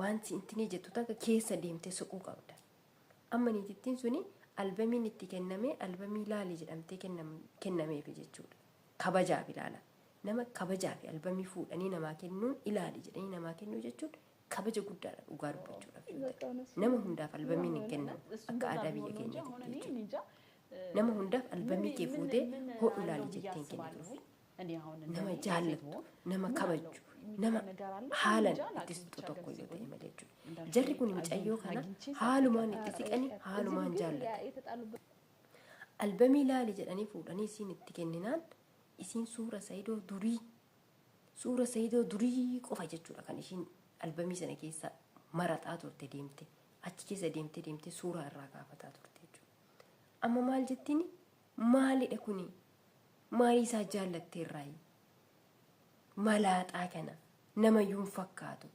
Waan si intinii jettu takka keessa deemtee soquu qabda. Amma niitittiin suni albamiin itti kennamee albamii laali jedhamtee kennameefi jechuudha. Kabajaaf ilaala. Nama kabajaafi albamii fuudhanii namaa kennuun ilaali jedhanii namaa kennuu jechuun kabaja guddaadha dhugaa dubbachuudhaaf yoo ta'e. Nama hundaaf albamiin hin kennamu akka aadaa biyya keenyaatti jechuudha. Nama hundaaf albamii kee fuutee hodhu ilaali jettee hin kennituuf. Nama jaallattu, nama kabajju, nama haalan itti siqxu tokko yoo ta'e malee jechuudha. Jarri kun mucayyoo kana haalumaan itti siqanii haalumaan jaallatu. Albamii laali jedhanii fuudhanii isiin itti kenninaan isiin suura Sayidoo durii suura Sayidoo durii qofa jechuudha kan ishiin albamii sana keessa maraxaa turte deemte achi keessa deemte deemte suuraa irraa kaafataa turte jechuudha. Amma maal jettiin maalidha kuni maalii isaa jaallatteerraayi malaaxaa kana namayyuu hin fakkaatu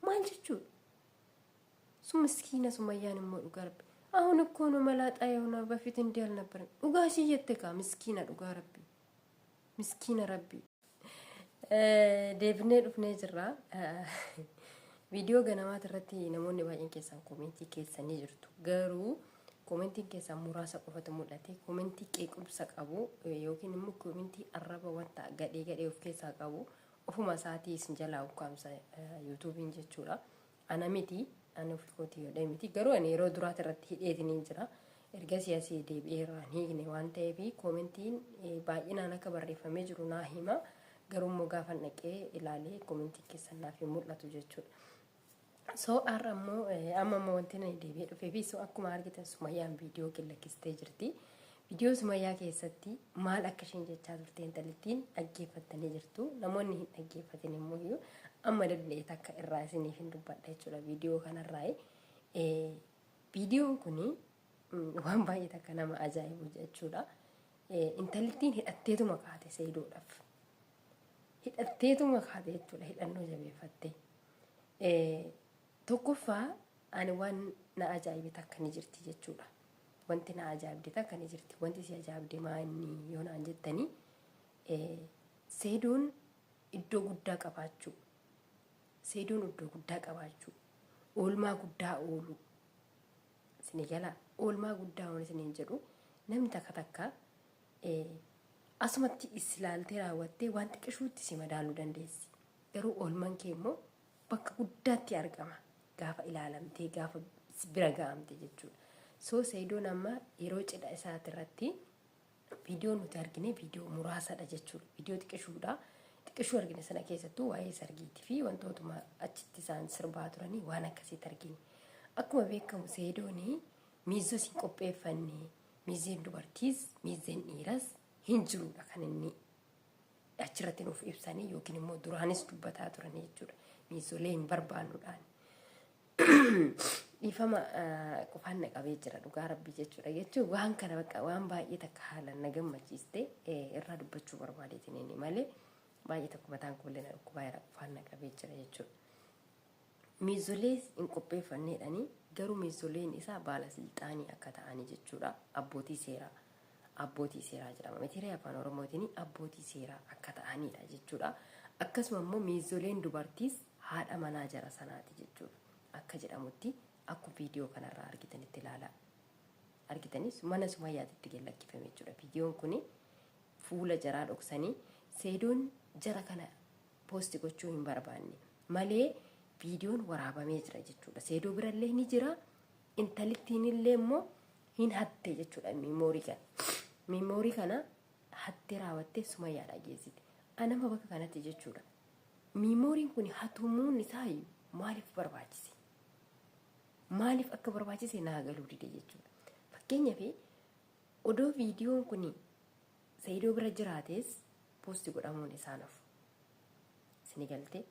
maal jechuudha? Sun miskiina Sumayyaan immoo dhugaa rabbi. አሁን እኮ ነው መላጣ የሆነ በፊት እንዲህ አልነበረም። dhugaa ishii jette kaa miskiina dhugaa rabbi miskiina rabbi. Deebinee dhufnee jirra. Viidiyoo ganamaati irratti namoonni baay'een keessan koomentii keessanii jirtu. Garuu koomentiin keessan muraasa qofatu mul'ate. Koomentii qeequmsa qabu yookiin immoo koomentii arraba wanta gadhee gadhee of keessaa qabu ofuma isaatii isin jalaa ukkaamsa yuutuubiin jechuudha. Ana miti ani ofii kootii godhee miti garuu ani yeroo duraati irratti hidheetiniin jira. Ergasii asii deebi'ee irraa hin hiikne waan ta'eef koomentiin baay'inaan akka barreeffamee jiru naa hima. Garuu immoo gaafa dhaqee ilaalee koomentiin keessan naaf hin mul'atu jechuudha. So har'a immoo amma immoo wanti ani deebi'ee dhufee fi so akkuma argitan Sumayyaan viidiyoo lakkistee jirti. Viidiyoo Sumayyaa keessatti maal akka isheen jechaa turte intalittiin dhaggeeffattanii jirtu. Namoonni hin dhaggeeffatin immoo amma danda'e takka irraa isiniif hin dubbadha jechuudha viidiyoo kanarraa. Viidiyoon kuni waan baay'ee takka nama ajaa'ibu jechuudha. Intalittiin hidhatteetuma kaate Sayidoodhaaf. Hidhatteetuma kaate jechuudha hidhannoo jabeeffattee. Tokkoffaa ani waan na ajaa'ibe takka ni jirti jechuudha. Wanti na ajaa'ibde takka ni jirti. Wanti si ajaa'ibde maa inni yoo naan jettanii Sayidoon iddoo guddaa qabaachuu. Sayidoon iddoo guddaa qabaachuu. Oolmaa guddaa ooluu. Isinii galaa oolmaa guddaa oolu isiniin jedhu namni takka takka asumatti ilaaltee raawwattee waan xiqqishuutti si madaaluu dandeessi. Garuu oolmaan kee immoo bakka guddaatti argama gaafa ilaalamtee gaafa bira ga'amte jechuudha. So Sayidoon amma yeroo cidha isaati irratti viidiyoo nuti argine viidiyoo muraasadha jechuudha. Viidiyoo xiqqishuudha. Xiqqishuu argine sana keessattuu waa'ee sargiitii fi wantootuma achitti isaan sirbaa turanii waan akkasiitti argine. Akkuma beekamu Sayidoon miizoo hin qopheeffanne miizeen dubartiis miizeen dhiiras hin jirudha kan inni achirratti nuuf ibsanii yookiin immoo duraanis dubbataa turanii jechuudha. Miizolee hin barbaannuudhaan. Dhiifama qofaan na qabee jira dhugaa rabbii jechuudha jechuun waan kana bakka waan baay'ee takka haalaan na gammachiiste irraa dubbachuu barbaadeetiin inni malee baay'ee tokko mataan koollee na dhukkubaa jira qofaan na qabee jira jechuudha. Miizolee hin qopheeffanneedhani garuu miizoleen isaa baala silxaanii akka ta'anii jechuudha abbootii seeraa. Abbootii seeraa jedhama. Mitiiree afaan Oromootiin abbootii seeraa akka ta'anidha jechuudha. Akkasuma immoo miizoleen dubartiis haadha manaa jara sanaati jechuudha. Akka jedhamutti akkuma viidiyoo kanarraa argitanitti ilaalaa. Argitanis mana Sumayyaatitti gad lakkifame jechuudha. Viidiyoon kuni fuula jaraa dhoksanii Sayidoon jara kana poosti gochuu hin barbaanne malee viidiyoon waraabamee jira jechuudha. Sayidoo birallee ni jira. Intalittiin illee immoo hin hatte jechuudha miimoorii kana. Miimoorii kana hattee raawwattee Sumayyaadha geessite. Anama bakka kanatti jechuudha. Miimooriin kun hatumuun isaayyuu maaliif barbaachise? Maaliif akka barbaachise naa galuu dide jechuudha. Fakkeenyaaf odoo viidiyoon kun Sayidoo bira jiraates poosti godhamuun isaan hafu. Isin galte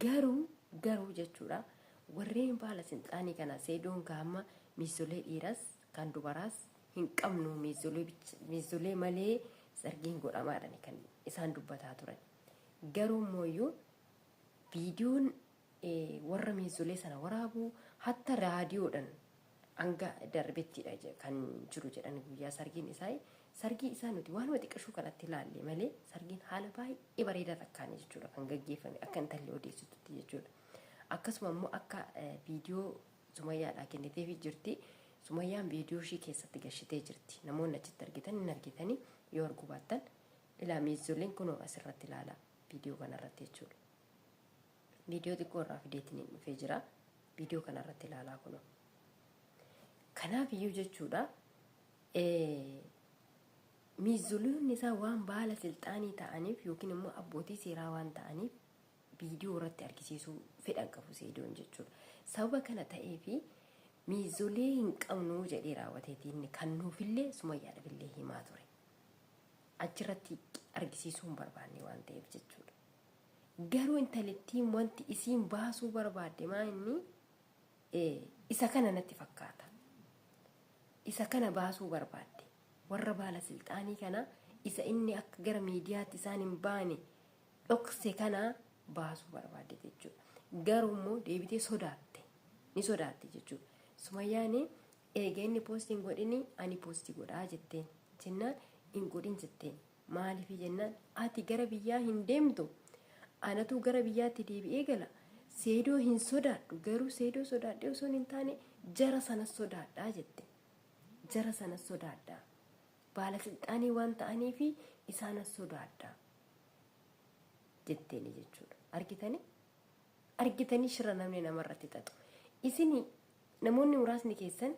garuu garuu jechuudha warreen baala silxaanii kana Sayidoon gaama miizolee dhiiras kan dubaraas hin qabnu miizolee malee sargiin godhamaadhaan kan isaan dubbataa turan. Garuu immoo viidiyoon warra miizolee sana waraabu hatta raadiyoodhaan hanga darbettidha kan jiru jedhan guyyaa sargiin isaa. Sargii isaa nuti waanuma xiqqashuu kanatti ilaalle malee sargiin haala baay'ee bareedaa takkaan jechuudha kan gaggeeffame akka intalli odeessitutti jechuudha. Akkasuma immoo akka viidiyoo Sumayyaadhaa kenniteefii jirti. Sumayyaan viidiyoo ishii keessatti gashitee jirti. Namoonni achitti argitan hin argitanii yoo arguu baattan ilaa miizoleen kunoo asirratti ilaala viidiyoo kanarratti jechuudha. Viidiyoo xiqqoo irraa fideetiin hin dhufee jira. Viidiyoo kanarratti ilaalaa kunoo. Kanaaf iyyuu jechuudha miizoloonni isaa waan baala silxaanii ta'aniif yookiin immoo abbootii seeraa waan ta'aniif viidiyoo irratti argisiisuu fedhan qabu Seedoon jechuudha. Sababa kana ta'eefi miizolee hin qabnu jedhee raawwateeti inni kan nuufillee Sumayyaadhaafillee himaa ture. Achirratti argisiisuu hin barbaanne waan ta'eef jechuudha. Garuu intalittiin wanti isiin baasuu barbaadde maa inni isa kana natti fakkaata. Isa kana baasuu barbaadde. Warra baala silxaanii kana isa inni akka gara miidiyaatti isaan hin baane dhokse kana baasuu barbaadde jechuudha. Garuu immoo deebitee sodaatte. Ni sodaatte jechuudha. Sumayyaan eega inni poostii hin godhini ani poostii godhaa jetteen. Jennaan hin godhin jetteen. Maaliif jennaan ati gara biyyaa hin deemtu. Anatu gara biyyaatti deebi'ee gala. Seedoo hin sodaadhu garuu seedoo sodaadhee osoo hin taane jara sana sodaadhaa jette. Jara sana sodaadhaa. Baala silxaanii waan ta'aniifi isaanas sodaadhaa. Jetteeni jechuudha. Argitanii? Argitanii shira namni namarratti xaxu. Isin namoonni muraasni keessan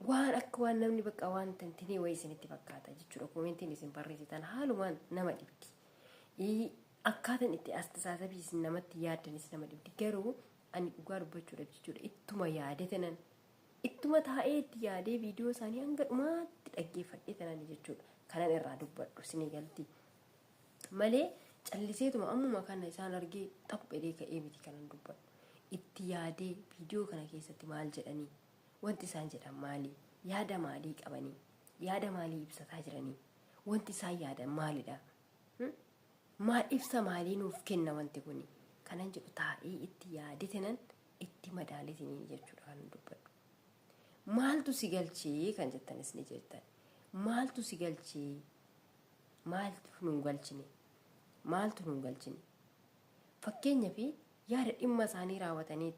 waan akka waan namni bakka waan tantinii wayii isinitti fakkaata jechuudha. Koomentiin isin barreessitan haalumaan nama dhibdi. Akkaataan itti astasaasabii isin namatti yaaddanis nama dhibdi. Garuu ani dhugaa dubbachuudhaaf jechuudha ittuma yaade tanan ittuma taa'ee itti yaadee viidiyoo isaanii hanga dhumaatti dhaggeeffadhee tanan jechuudha. Kanan irraa dubbadhu isinii galti. Malee calliseetuma ammuma kana isaan argee xaph jedhee ka'ee miti kanan dubbadhu. Itti yaadee viidiyoo kana keessatti maal jedhanii wanti isaan jedhan maali yaada maalii qabanii yaada maalii ibsataa jiranii wanti isaan yaadan maalidha maal ibsa maalii nuuf kenna wanti kuni kanan jedhu taa'ee itti yaadee tanan itti madaaleetiin jechuudha kan dubbadhu. Maaltu si galchee kan jettanis ni jettan. Maaltu si galchee maaltu nun galchine maaltu nun galchine fakkeenyaaf yaada dhimma isaanii raawwatanii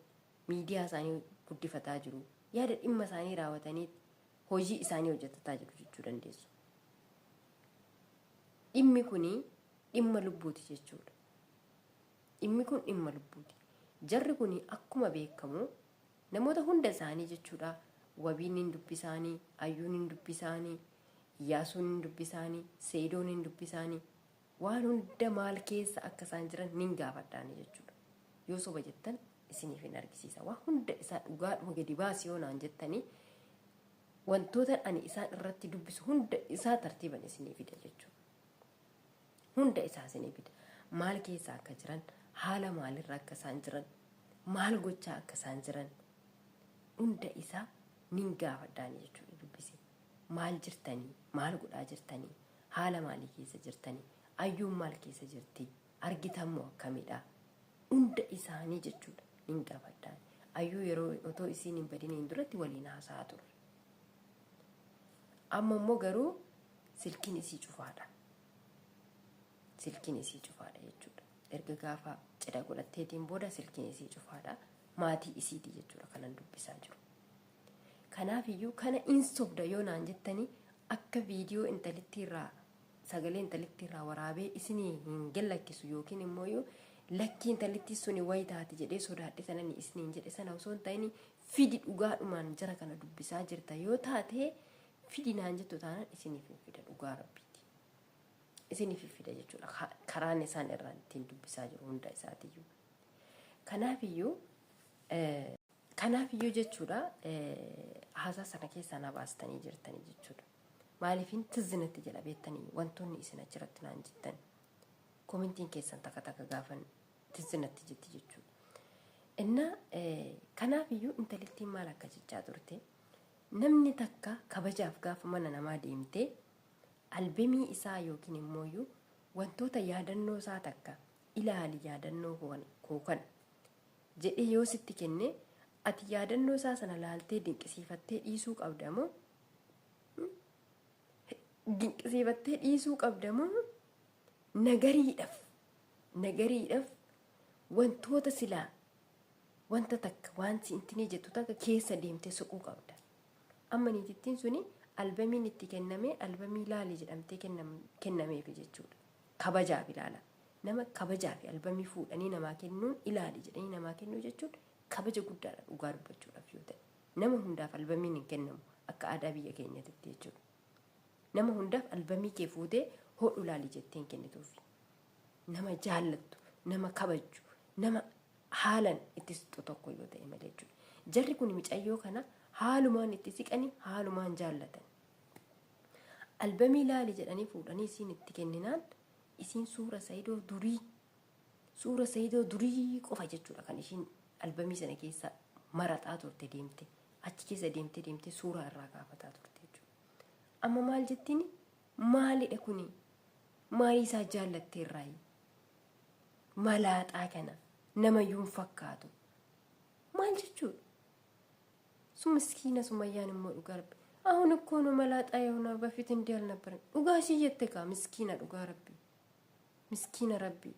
miidiyaa isaanii guddifataa jiru yaada dhimma isaanii raawwatanii hojii isaanii hojjetataa jiru jechuu dandeessu. Dhimmi kuni dhimma lubbuuti jechuudha. Dhimmi kun dhimma lubbuuti. Jarri kuni akkuma beekamu namoota hunda isaanii jechuudha. Wabiin hin dubbisaanii, Ayyuun hin dubbisaanii, Iyyaasuun hin dubbisaanii, Seedoon hin dubbisaanii. Waan hunda maal keessa akka isaan jiran nin gaafadhaani jechuudha. Yoo soba jettan isiniif hin argisiisa. Waan hunda isaa dhugaadhuma gadi baasi yoo naan jettanii wantoota ani isaan irratti dubbisu hunda isaa tartiiban isinii fida jechuudha. Hunda isaa isinii fida. Maal keessa akka jiran, haala maalirra akka isaan jiran, maal gochaa akka isaan jiran hunda isaa nin gaafadhaani jechuudha dubbise. Maal jirtanii? Maal godhaa jirtanii? Haala maalii keessa jirtanii? Ayyuun maal keessa jirti? Argitan moo akkamidha? Hunda isaanii jechuudha nin gaafadhaani. Ayyuu yeroo otoo isiin hin badiniin duratti waliin haasa'aa turre. Amma immoo garuu silkiin isii cufaadha. Silkiin isii cufaadha jechuudha. Erga gaafa cidha godhatteetiin booda silkiin isii cufaadha. Maatii isiiti jechuudha kanan dubbisaa jiru. Kanaaf iyyuu kana in sobda yoo naan jettanii akka viidiyoo intalittii irraa sagalee intalittii irraa waraabee isinii hin gallakkisu yookiin immoo yoo lakkii intalittii suni wayi taati jedhee sodaadhe sanani isiniin jedhe sana osoo hin ta'in fidi dhugaadhumaan jara kana dubbisaa jirta yoo taate fidi naan jettu taanaan isiniif hin fida dhugaa rabbiiti. Isiniif hin fida jechuudha karaan isaan irraa ittiin dubbisaa jiru hunda isaatiiyyuu. Kanaafiyyuu jechuudha haasaa sana keessaa na baastanii jirtanii jechuudha. Maaliifin tizzinatti jedha beektanii wantoonni isin achirratti naan jettan komentiin keessan takka takka gaafan tizzinatti jetti jechuudha. Innaa kanaafiyyuu intalittiin maal akka jechaa turte namni takka kabajaaf gaafa mana namaa deemtee albemii isaa yookiin immoo wantoota yaadannoo isaa takka ilaali yaadannoo koo kana jedhee yoo sitti kenne ati yaadannoo isaa sana laaltee dinqisiifattee dhiisuu qabda moo dinqisiifattee dhiisuu qabda moo nagariidhaaf wantoota silaa Wanta takka waan si intinii jettu takka keessa deemtee soquu qabda. Amma niitittiin suni albamiin itti kennamee albamii laali jedhamtee kennameefi jechuudha. Kabajaaf ilaala. Nama kabajaaf albamii fuudhanii namaa kennuun, ilaali jedhanii namaa kennuu jechuun kabaja guddaadha dhugaa dubbachuudhaaf yoo ta'e. Nama hundaaf albamiin hin kennamu akka aadaa biyya keenyatitti jechuudha. Nama hundaaf albamii kee fuutee hodhu laali jettee hin kennituufi. Nama jaallattu, nama kabajju, nama haalan itti siqxu tokko yoo ta'e malee jechuudha. Jarri kun micayyoo kana haalumaan itti siqanii haalumaan jaallatan. Albamii laali jedhanii fuudhanii isiin itti kenninaan, isiin suura Sayidoo durii qofa jechuudha kan ishiin albamii sana keessa maraxaa turte. Deemte achi keessa deemte deemte suuraa irraa kaafataa turte jechuudha. Amma maal jettiin? Maalidha kuni? Maalii isaa jaallatteerraayi? Malaaxaa kana namayyuu hin fakkaatu. Maal jechuudha? Sun miskiina Sumayyaan immoo, dhugaa Rabbi. አሁን እኮ ነው መላጣ የሆነ፣ በፊት እንዲህ አልነበረም። Dhugaa ishii jette kaa, miskiina, dhugaa Rabbi. Miskiina Rabbi.